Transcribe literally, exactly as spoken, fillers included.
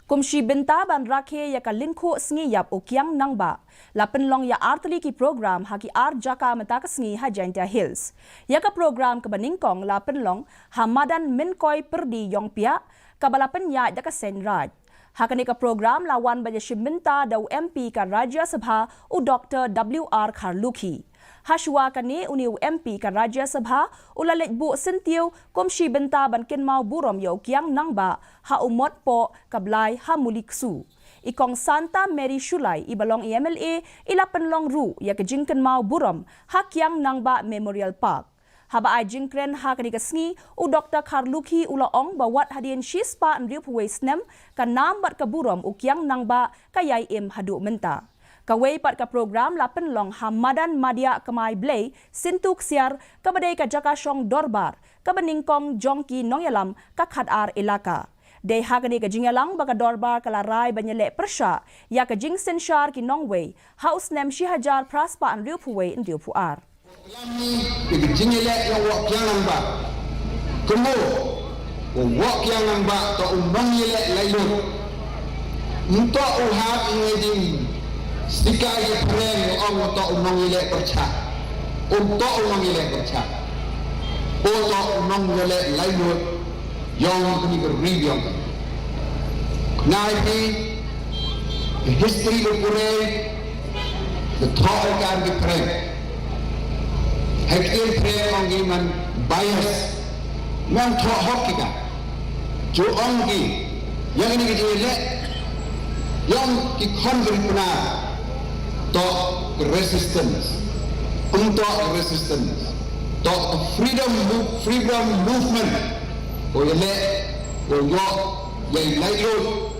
Kum shi bynta ban rakhe ïa ka lyngkhuh sngi ïap u Kiang Nangbah, la pynlong ïa artylli ki program ha ki ar jaka mynta ka sngi ha Jaintia Hills. Ïa ka program kaba nyngkong la pynlong ha madan Mynkoi Pyrdi Ïongpiah, kaba la pynïaid da ka Seiñ Raij. Ha kane ka program la wan ban ïashim bynta da u M P ka Rajya Sabha, u Doctor W R Kharlukhi. Hashwa kane, une u M P ka Rajya Sabha u la leit buh syntiew kum shi bynta ban kynmaw burom ïa u Kiang Nangbah ha u mot poh ka Blai ha Muliksu. I Kong Santa Mary Shullai, iba long i M L A, i la pynlong ruh ïa ka jingkynmaw burom ha Kiang Nangbah Memorial Park. Haba ai jingkren ha kane ka sngi, u Doctor Kharlukhi u la ong ba wat hadien shispah hynriewphew wei snem, ka nam bad ka burom u Kiang Nangbah ka ïai im haduh mynta. Kawei pat ka program la pynlong ha madan Madiah Kmai Blei, Syntu Ksiar, kaba dei ka jaka shong dorbar kaba nyngkong jong ki nongïalam ka khatar elaka. Dei ha kane ka jingïalang ba ka dorbar ka la rai ban ïaleh pyrshah ïa ka jingsynshar ki nongwei ha u snem shi hajar phra spah hynriewphew wei hynriewphew ar. Klam ni, ka jingïaleh ïa u Wah Kiang Nangbah. Kumno, u Wah Kiang Nangbah, to u nongïaleh laitluid. Ym to u hap ïa ka jingsikai ïa phareng, u ong to u nongïaleh pyrshah. Um to u nongïaleh pyrshah. U to u nongïaleh laitluid. Ïong kani ka ri biang. Nai phi, history ka pule, ka thoh ka ar ki phareng. Hai ki phareng ong ki man bias. Man thoh hok ki ka. Ju ong ki, ïa kani ka jingïaleh, ïong ki khon ka ri Pnar. To ka resistance. Um to ka resistance. To ka freedom move, freedom movement. Ko ïaleh, ko ïoh, ïa i laitluid.